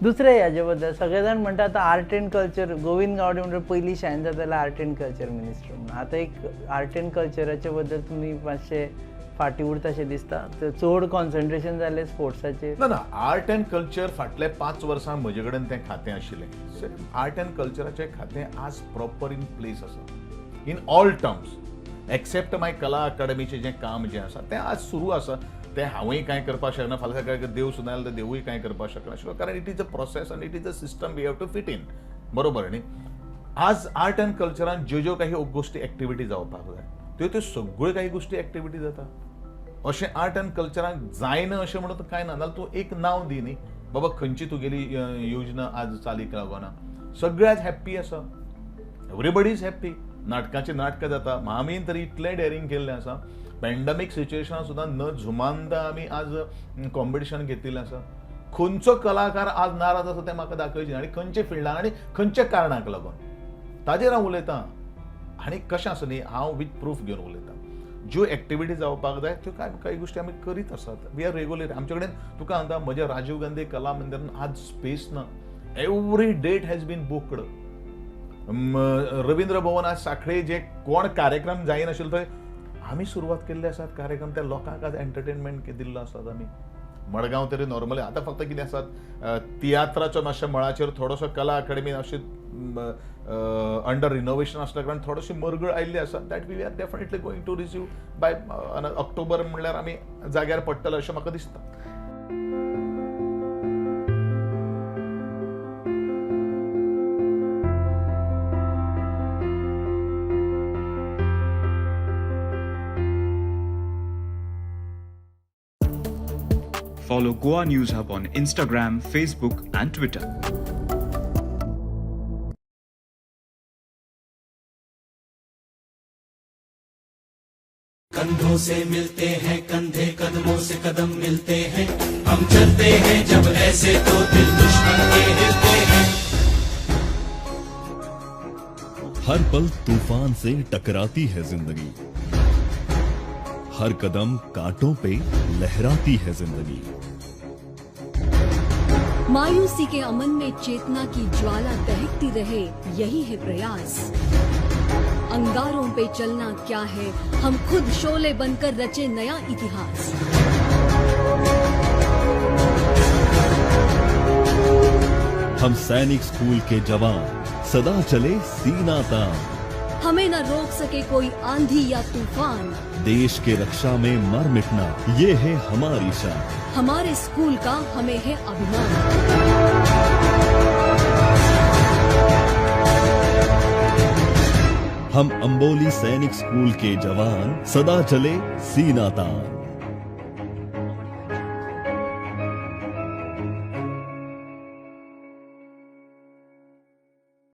दुसरें हाजे बद्दल सगळे जाण म्हणटा आतां art and culture, Govind Gawade म्हणटा पयलीं शायन जाताले आर्ट एंड कल्चर मिनिस्टर म्हणून, आतां एक आर्ट एंड कल्चराचे बद्दल तुमी मातशे फाटीं उरता अशें दिसता, चड कॉन्सन्ट्रेशन जालें स्पोर्ट्साचेर? ना ना, आर्ट एंड कल्चर फाटले 5 वर्सां म्हजे कडेन तें खातें आशिल्लें. आर्ट एंड कल्चराचें खातें आज प्रॉपर इन प्लेस आसा in all terms, except my Kala अकादमीचें जें काम जें आसा तें आज सुरू आसा. तें हांवूय कांय करपाक शकना, फाल्यां सकाळीं देव सुद्दां आयलो तर देवूय कांय करपाक शकना, कारण it is a process आनी it is a system we have to fit in, बरोबर न्ही. आज आर्ट एंड कल्चरान ज्यो ज्यो काही गोश्टी एक्टिविटी जावपाक जाय त्यो त्यो सगळ्यो काही गोश्टी एक्टिविटी जाता. अशें आर्ट एंड कल्चराक जायना अशें म्हणून कांय ना, जाल्यार तूं एक नांव दी न्ही बाबा खंयची तुगेली योजना आज चालीक लागना. सगळे आज हॅप्पी आसा, एवरीबडी is happy. नाटकाचीं नाटकां जाता, आमी तरी इतलें डेरींग केल्लें आसा, पॅन्डमीक सिच्युएशनान सुद्दां न जुमानता आमी आज कॉम्पिटिशन घेतिल्लें आसा. खंयचो कलाकार आज नाराज आसा तें म्हाका दाखयचें, आनी खंयच्या फिल्डान आनी खंयच्या कारणाक लागून ताजेर हांव उलयतां. आनी कशें आसा न्ही, हांव वीथ प्रूफ घेवन उलयतां. ज्यो एक्टिविटी जावपाक जाय त्यो कांय कांय गोश्टी आमी करीत आसात, we are regular. आमचे कडेन तुका सांगता, म्हज्या राजीव गांधी कला मंदिरान आज स्पेस ना, every date has been booked. Ravindra Bhavan आज साखळे जे कोण कार्यक्रम जायनाशिल्लो थंय आमी सुरवात केल्ले आसात कार्यक्रम, त्या लोकांक आज एंटरटेनमेंट दिल्लो आसात आमी. मडगांव तरी नॉर्मली आतां फक्त कितें आसात, तियात्राचो मातशा मळाचेर थोडोसो कला अकादमी मातशी अंडर रिनोवेशन आसल्या कारणान थोडीशी मरगळ आयिल्ली आसा, that we are definitely going to receive by October म्हणल्यार आमी जाग्यार पडटले अशें म्हाका दिसता. Follow Goa News Hub on Instagram, Facebook and Twitter. कंधों से मिलते हैं कंधे, कदमों से कदम मिलते हैं, हम चलते हैं जब ऐसे तो दिल दुश्मन के हिलते हैं. हर पल तूफान से टकराती है जिंदगी, हर कदम कांटों पे लहराती है जिंदगी. मायूसी के अमन में चेतना की ज्वाला दहकती रहे, यही है प्रयास. अंगारों पे चलना क्या है, हम खुद शोले बनकर रचे नया इतिहास. हम सैनिक स्कूल के जवान, सदा चले सीना तान. हमें न रोक सके कोई आंधी या तूफान. देश के रक्षा में मर मिटना ये है हमारी शान. हमारे स्कूल का हमें है अभिमान. हम अंबोली सैनिक स्कूल के जवान, सदा चले सीना तान.